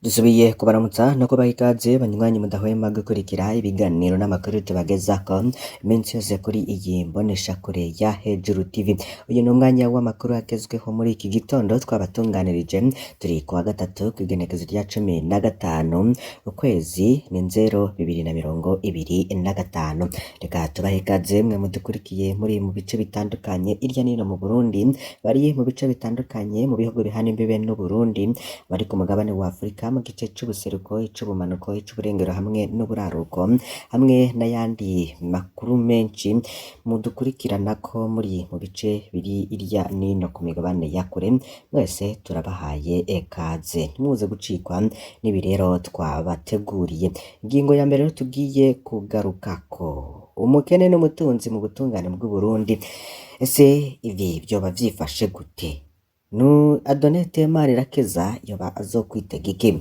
Dusubiye kubaramutsa no kubaha ikaze, banywanyi mudahwema gukurikira ibiganiro n'amakuru tubagezako iminsi yose kuri iyi mboneshakure ya Hejuru TV. Uyu ni umwanya w'amakuru agezweho muri iki gitondo twabatunganirije. Turi kuwa gatatu, kw'igenekezo rya 15, ukwezi ni Nzero, 2025. Reka tubahe ikaze mwe mudukurikiye muri mu bice bitandukanye irya nino mu Burundi, bari mu bice bitandukanye mu bihugu bihana imbibe n'Uburundi, bari ku mugabane wa Afurika mu gice c'ubuseruko, ic'ubumanuko, ic'uburengero hamwe n'uburaruko, hamwe n'ayandi makuru menshi mudukurikiranako muri mu bice biri irya nino ku migabane ya kure. Mwese turabahaye ekaze, ntimuze gucikwa n'ibi rero twabateguriye. Ingingo ya mbere rero tugiye kugarukako: umukene n'umutunzi mu butungane bw'Uburundi. Ese ibi vyoba vyifashe gute? Nu Adonete Manirakiza yoba azokwitega iki?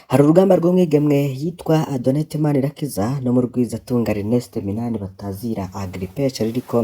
Hari urugamba rw'umwigemwe yitwa Adonete Manirakiza no mu Rwizatunga Ernest Minani batazira Agripesha ririko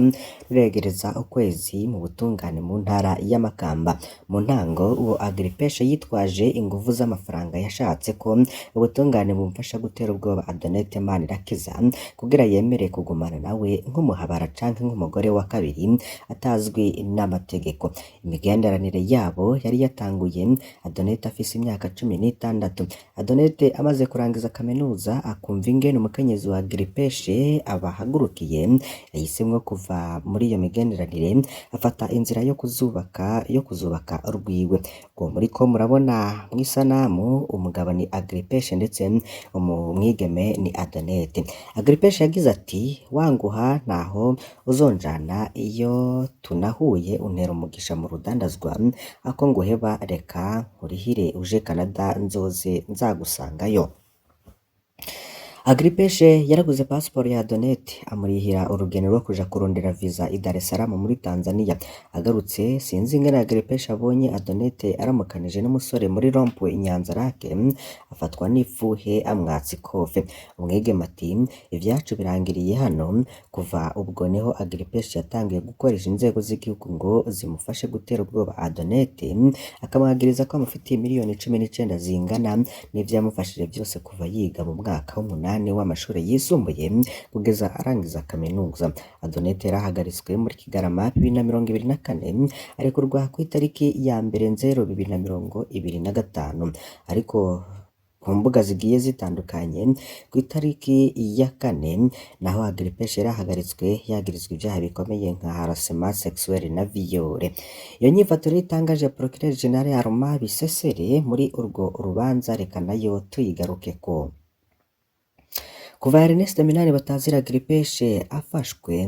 riregereza ukwezi mu butungane mu ntara y'Amakamba. Mu ntango uwo Agripesha yitwaje inguvu z'amafaranga, yashatse ko ubutungane bumufasha gutera ubwoba Adonete Manirakiza kugira yemere kugumana nawe nk'umuhabara canke nk'umugore wa kabiri atazwi n'amategeko. Imigenderanire yabo yari yatanguye Adonete afise imyaka 16. Adonete amaze kurangiza kaminuza, akumva ingene umukenyezi wa Agripeshe abahagurukiye, yahisemwo kuva muri iyo migenderanire, afata inzira yo kuzubaka urwiwe. Ubwo muriko murabona mw'isanamu, umugabo ni Agripeshe ndetse umwigeme ni Adonete. Agripeshe yagize ati: "Wanguha ntaho uzonjana, iyo tunahuye untera umugisha mu rudandazwa, ako nguheba reka nkurihire uje Canada, nzoze nzagusangayo." Agripeshe yaraguze pasiporo ya Adonete, amurihira urugendo rwo kuja kurondera visa i Dar es Salaam muri Tanzania. Agarutse, sinzi ingene Agripeshe abonye Adonete aramukanije n'umusore muri rond-point i Nyanza-Lac, afatwa n'ifuhe, amwatsa ikofe. Umwigeme ati: "Ivyacu birangiriye hano." Kuva ubwo niho Agripeshe yatanguye gukoresha inzego z'igihugu ngo zimufashe gutera ubwoba Adonete, akamwagiriza ko amufitiye miliyoni 19 zingana n'ivyo yamufashije vyose kuva yiga mu mwaka w'umunani w'amashure yisumbuye kugeza arangiza kaminuza. Adonete yarahagaritswe muri Kigarama 2024, arekurwa kw'itariki ya 1 Nzero 2025. Ariko ku mbuga zigiye zitandukanye, kw'itariki ya 4 naho Agripeshe yarahagaritswe, yagirizwa ivyaha bikomeye nka harcèlement sexuel na viol. Iyo nyifato rero itangaje Procureur General Armand Bisesere muri urwo rubanza, reka nayo tuyigarukeko. Kuva Ernest Minani batazira Agripeshe afashwe,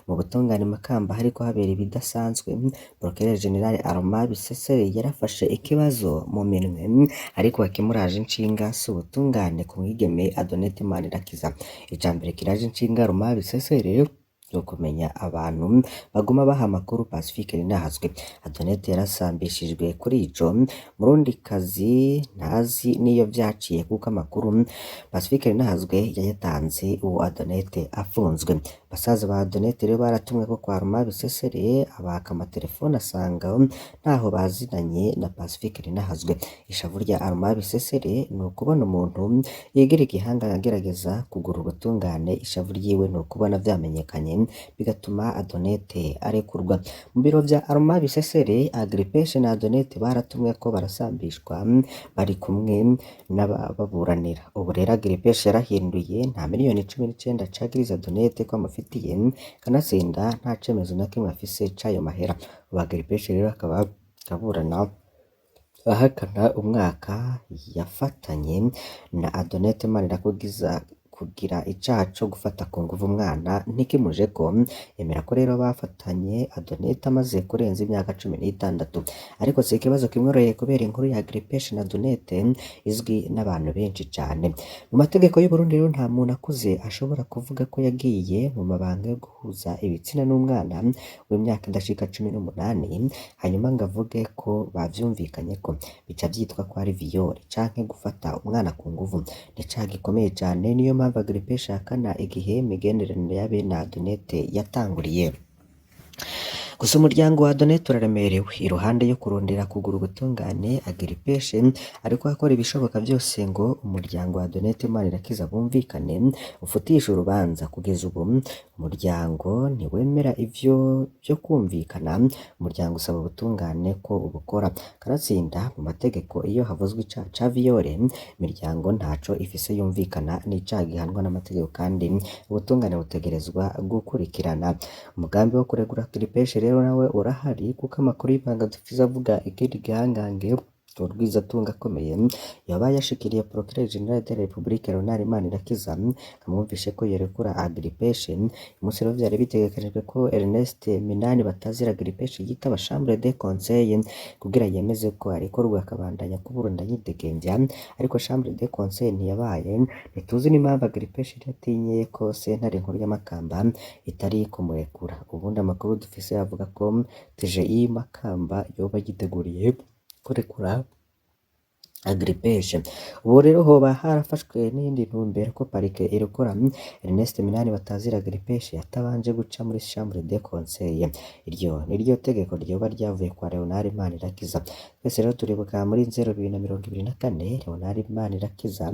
mu butungane Makamba hariko habera ibidasanzwe. Procureur General Armand Bisesere yarafashe ikibazo mu minwe, ariko ikimuraje inshinga si ubutungane ku mwigeme Adonete Manirakiza. Icambere kiraje inshinga Armand Bisesere ni ukumenya abantu baguma baha amakuru Pacifique Ninahazwe. Adonete yarasambishijwe kuri ico Murundikazi ntazi niyo vyaciye, kuko amakuru Pacifique Ninahazwe yayatanze uwo Adonete afunzwe. Basaza ba Adonete rero baratumwe ko kwa Armand Bisesere, abaka amatelefone, asanga ntaho bazinanye na Pacifique Ninahazwe. Ishavu rya Armand Bisesere ni ukubona umuntu yigira igihanga agerageza kugura ubutungane. Ishavu ryiwe ni ukubona vyamenyekanye, bigatuma Adonete arekurwa. Mu biro vya Armand Bisesere, Agripeshe na Adonete baratumwe ko barasambishwa bari kumwe n'abababuranira. Ubu rero Agripeshe yarahinduye, nta miliyoni 19 cagiriza Adonete ko amufitiye, kanatsinda nta cemezo na kimwe afise c'ayo mahera. Ubu Agripeshe rero akaba aburana ahakana umwaka yafatanye na Adonete Manirakiza kugira icaha co gufata ku nguvu umwana ntikimujeko. Yemera ko rero bafatanye Adonete amaze kurenza imyaka 16, ariko si ikibazo kimworoheye kubera inkuru ya Agripeshe na Adonete izwi n'abantu benshi cane. Mu mategeko y'Uburundi rero, nta muntu akuze ashobora kuvuga ko yagiye mu mabanga yo guhuza ibitsina n'umwana w'imyaka idashika 18, hanyuma ngo avuge ko bavyumvikanyeko. Bica vyitwa ko ari viol canke gufata umwana ku nguvu. Ni icaha gikomeye cane. Niyo mpamvu Agripeshe ahakana igihe imigenderanire ya be na Adonete yatanguriye. Gusa umuryango wa Donete uraremerewe, iruhande yo kurondera kugura ubutungane Agiripeshe ariko akora ibishoboka vyose ngo umuryango wa Donete Manirakiza bumvikane ufutishe urubanza. Kugeza ubu umuryango ntiwemera ivyo vyo kumvikana, umuryango usaba ubutungane ko ubukora. Kanatsinda mu mategeko iyo havuzwe icaha ca viole, imiryango ntaco ifise yumvikana n'icaha gihanwa n'amategeko kandi ubutungane butegerezwa gukurikirana. Umugambi wo kurekura Agiripeshe rero nawe urahari kuko amakuru y'ibanga dufise avuga ikindi gihangange Rugwizatunga akomeye yoba yashikiriye Procureur General de la République Leonard Manirakiza amwumvishe ko yorekura Agiripeshe. Uyu munsi rero vyari bitegekanijwe ko Ernest Minani Batazira Agiripeshe yitaba Chambre des Conseils kugira yemeze ko arekurwa akabandanya kuburana yidegemvya, ariko Chambre des Conseils ntiyabaye. Ntituzi n'impamvu Agiripeshe yatinye ko sentare nkuru ya Makamba itari kumurekura. Ubundi amakuru dufise avuga ko TGI Makamba yoba yiteguriye kurekura Agiripeshe. Ubu rero hoba harafashwe n'iyindi ntumbero ko parike irekura Ernest Minani Batazira Agiripeshe atabanje guca muri Chambre des Conseils. Iryo niryo tegeko ryoba ryavuye kwa Leonard Manirakiza. Twese rero turibuka muri Nzero 2024 Leonard Manirakiza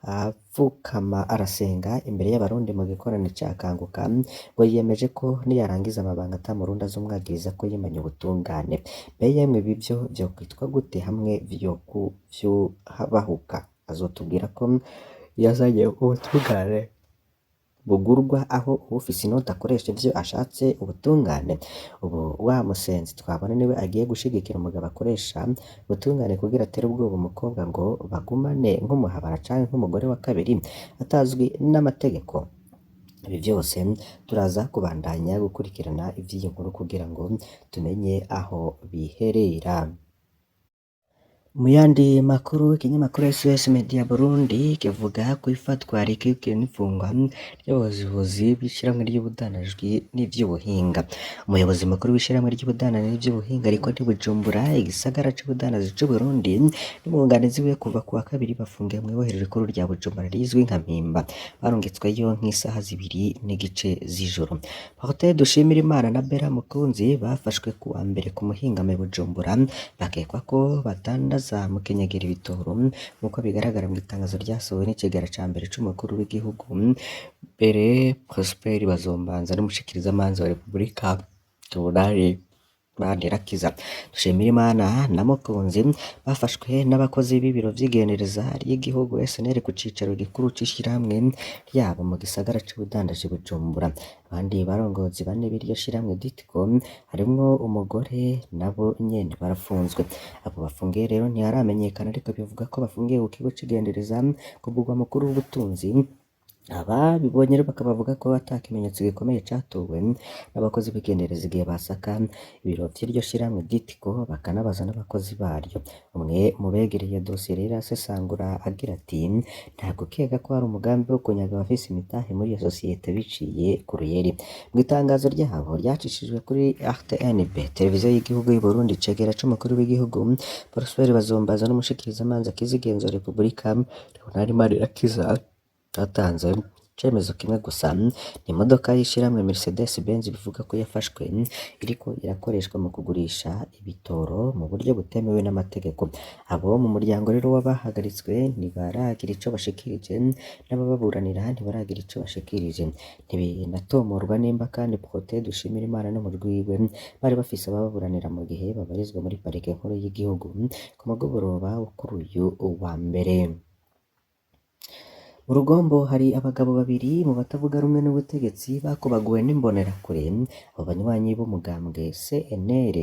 apfukama arasenga imbere y'abarundi mu gikorane ca Kanguka ngo yiyemeje ko niyarangiza amabanga ata murundi azomwagiriza ko yimanye ubutungane. Mbe yemwe ibi vyo vyokwitwa gute hamwe vyobahuka? Azotubwira ko yazanye ubutungane bugurwa aho uwufise inoti akoresha ivyo ashatse ubutungane. Ubu wa musenzi twabona niwe agiye gushigikira umugabo akoresha ubutungane kugira atere ubwoba umukobwa ngo bagumane nk'umuhabara canke nk'umugore wa kabiri atazwi n'amategeko. Ibi vyose turaza kubandanya gukurikirana ivy'iyi nkuru kugira ngo tumenye aho biherera. Mu yandi makuru, ikinyamakuru SOS Media Burundi kivuga ko ifatwa rikikira n'ifungwa ry'abayobozi b'ishirahamwe ry'ubudandaji n'ivy'ubuhinga. Umuyobozi mukuru w'ishirahamwe ry'ubudandaji n'ivy'ubuhinga ariko ni Bujumbura, igisagara c'ubudandaji c'Uburundi, n'umwunganizi wiwe kuva kuwa kabiri bafungiwe mw'ibohero rikuru rya Bujumbura rizwi nka Mpimba. Barungitsweyo nk'isaha 2:30 z'ijoro. Protais Dushimirimana na Bella Mukunzi bafashwe kuwa mbere ku muhingamo i Bujumbura, bakekwa ko badandaza mu Kenyagera ibitoro, nk'uko bigaragara mw'itangazo ryasohowe n'icegera ca mbere c'umukuru w'igihugu mbere Prosper Bazombanza n'umushikirizamanza wa Repubulika Leonard Manirakiza. Dushimirimana na Mukunzi bafashwe n'abakozi b'ibiro vy'igendereza ry'igihugu SNL ku cicaro gikuru c'ishirahamwe ryabo mu gisagara c'ubudandaji Bujumbura. Abandi barongozi bane b'iryo shirahamwe Ditco harimwo umugore nabo nyene barafunzwe. Abo bafungiye rero ntiharamenyekana ariko bivugwa ko bafungiye ku kigo c'igendereza ku murwa mukuru w'ubutunzi. Ababibonye rero bakaba bavuga ko ata kimenyetso gikomeye catowe n'abakozi b'igendereza igihe basaka ibiro vy'iryo shirahamwe Ditco bakanabaza n'abakozi baryo. Umwe mu begereye dosiye rero arasesangura agira ati: "Nta gukeka ko hari umugambi wo kunyaga abafise imitahe muri iyo sosiyete biciye ku ruyeri." Mw'itangazo ryabo ryacishijwe kuri RTNB, televiziyo y'igihugu y'Uburundi, icegera c'umukuru w'igihugu Prosper Bazombanza n'umushikirizamanza Kizigenzo wa Repubulika Leonard Manirakiza batanze icemezo kimwe gusa, ni imodoka y'ishirahamwe Mercedes Benz bivuga ko yafashwe iriko irakoreshwa mu kugurisha ibitoro mu buryo butemewe n'amategeko. Abo mu muryango rero w'abahagaritswe ntibaragira ico bashikirije, n'abababuranira ntibaragira ico bashikirije. Ntibinatomorwa nimba kandi Protais Dushimirimana n'umurwi wiwe bari bafise abababuranira mu gihe babarizwa muri parike nkuru y'igihugu ku mugoroba wo kuri uyu wa mbere. Mu Rugombo hari abagabo babiri mu batavuga rumwe n'ubutegetsi bakubaguwe n'imbonerakure. Abo banywanyi b'umugambwe CNL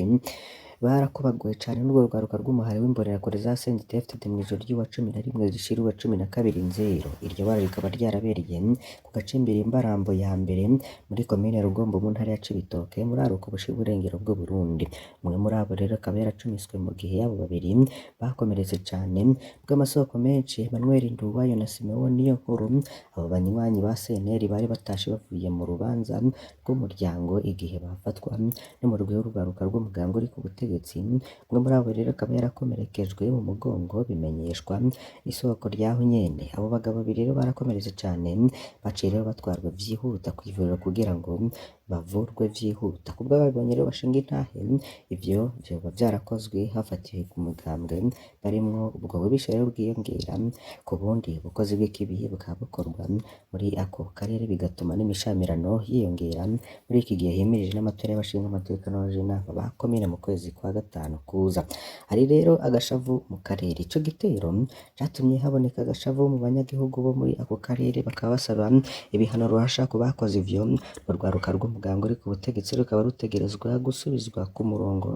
barakubaguwe cane n'urwo rwaruka rw'umuhari w'imbonerakure za CNDD-FDD mw'ijoro ry'uwa 11 rishira uwa 12 Nzero. Iryo bara rikaba ryarabereye ku gacimbiri Imbarambo ya mbere muri komine Rugombo mu ntara ya Cibitoke muri aruko bushira uburengero bw'Uburundi. Umwe muri abo rero akaba yaracumiswe mu gihe abo babiri bakomeretse cane. Bw'amasoko menshi Emmanuel Nduwayo na Simeon Niyonkuru, abo banywanyi ba CNL bari batashe bavuye mu rubanza rw'umuryango igihe bafatwa n'umurwi w'urwaruka rw'umugambwe uri ku butegetsi. Umwe muri abo rero akaba yarakomerekejwe mu mugongo bimenyeshwa n'isoko ryaho nyene. Abo bagabo babiri rero barakomeretse cane, baciye rero batwarwa vyihuta kw'ivuriro kugira ngo Bavurwe vyihuta. Kubwo ababibonye rero bashinga intahe, ivyo vyoba vyarakozwe hafatiwe ku mugambwe barimwo. Ubwo bubisha rero bwiyongera ku bundi bukozi bw'ikibi bukaba bukorwa muri ako karere, bigatuma n'imishamirano yiyongera muri iki gihe himirije n'amatora y'abashinga amateka n'abajenama ba komine mu kwezi kwa gatanu kuza. Hari rero agashavu mu karere. Ico gitero catumye haboneka agashavu mu banyagihugu bo muri ako karere, bakaba basaba ibihano ruhasha ku bakoze ivyo. Urwaruka rw'umugambwe uri ku butegetsi rukaba rutegerezwa gusubizwa ku murongo,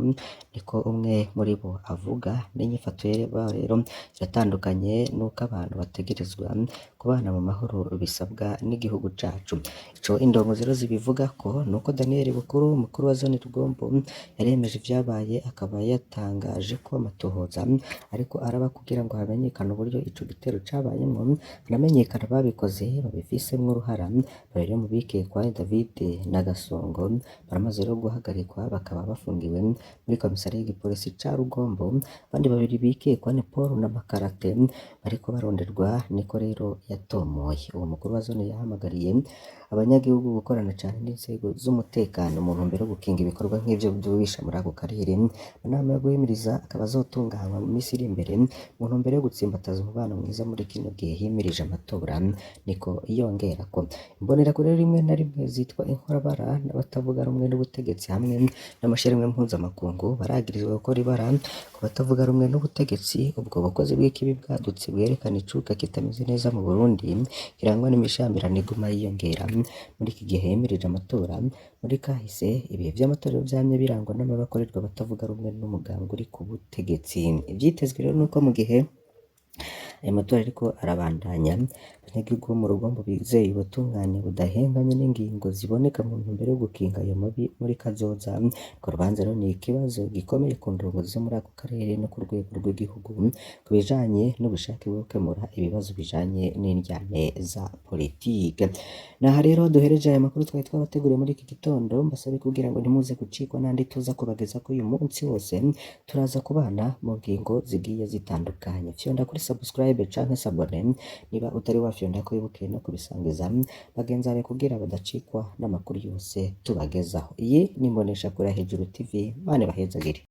niko umwe muri bo avuga. N'inyifato yabo rero iratandukanye n'uko abantu bategerezwa kubana mu mahoro bisabwa n'igihugu cacu. Ico indongozi rero zibivugako nuko Daniel Bukuru, umukuru wa zone Rugombo, yaremeje ivyabaye, akaba yatangaje ko amatohoza ariko araba kugira ngo hamenyekane uburyo ico gitero cabayemwo, hanamenyekane ababikoze babifisemwo uruhara. Babiri mu bikekwa, David na Gasongo, baramaze rero guhagarikwa, bakaba bafungiwe muri komisariya y'igipolisi ca Rugombo. Abandi babiri bikekwa ni Paul na Makarate, bariko baronderwa, niko rero yatomoye. Uwo mukuru wa zone yahamagariye abanyagihugu gukorana cane n'inzego z'umutekano mu ntumbero yo gukinga ibikorwa nk'ivyo vy'ububisha muri ako karere. Inama yo guhimiriza akaba azotunganywa mu minsi iri imbere mu ntumbero yo gutsimbataza umubano mwiza muri kino gihe himirije amatora, niko yongerako. Imbonerakure rimwe na rimwe zitwa inkorabara n'abatavuga rumwe n'ubutegetsi hamwe n'amashirahamwe mpuzamakungu baragirizwa gukora ibara ku batavuga rumwe n'ubutegetsi. Ubwo bukozi bw'ikibi bwadutse bwerekana icuka kitameze neza mu Burundi, kirangwa n'imishamirano iguma yiyongera muri iki gihe himirije amatora. Muri kahise, ibihe vy'amatora vyamye birangwa n'amabi akorerwa abatavuga rumwe n'umugambwe uri ku butegetsi. Ivyitezwe rero nuko mu gihe ayo matora ariko arabandanya, abanyagihugu bo mu Rugombo bizeye ubutungane budahenganye n'ingingo ziboneka mu ntumbero yo gukinga ayo mabi muri kazoza. Urwo rubanza rero ni ikibazo gikomeye ku ndongozi zo muri ako karere no ku rwego rw'igihugu ku bijanye n'ubushake bwo gukemura ibibazo bijanye n'indyane za politike. Naha rero duhereje aya makuru twari twabateguriye muri iki gitondo. Mbasabe kugira ngo ntimuze gucikwa n'andi tuza kubagezako uyu munsi wose. Turaza kubana mu ngingo zigiye zitandukanye. Fyonda kuri subscribe canke s'abonner niba utari wafyonda ko, wibuke no kubisangiza bagenzi bawe kugira badacikwa n'amakuru yose tubagezaho. Iyi ni Imboneshakure ya Hejuru TV. Imana ibahezagire.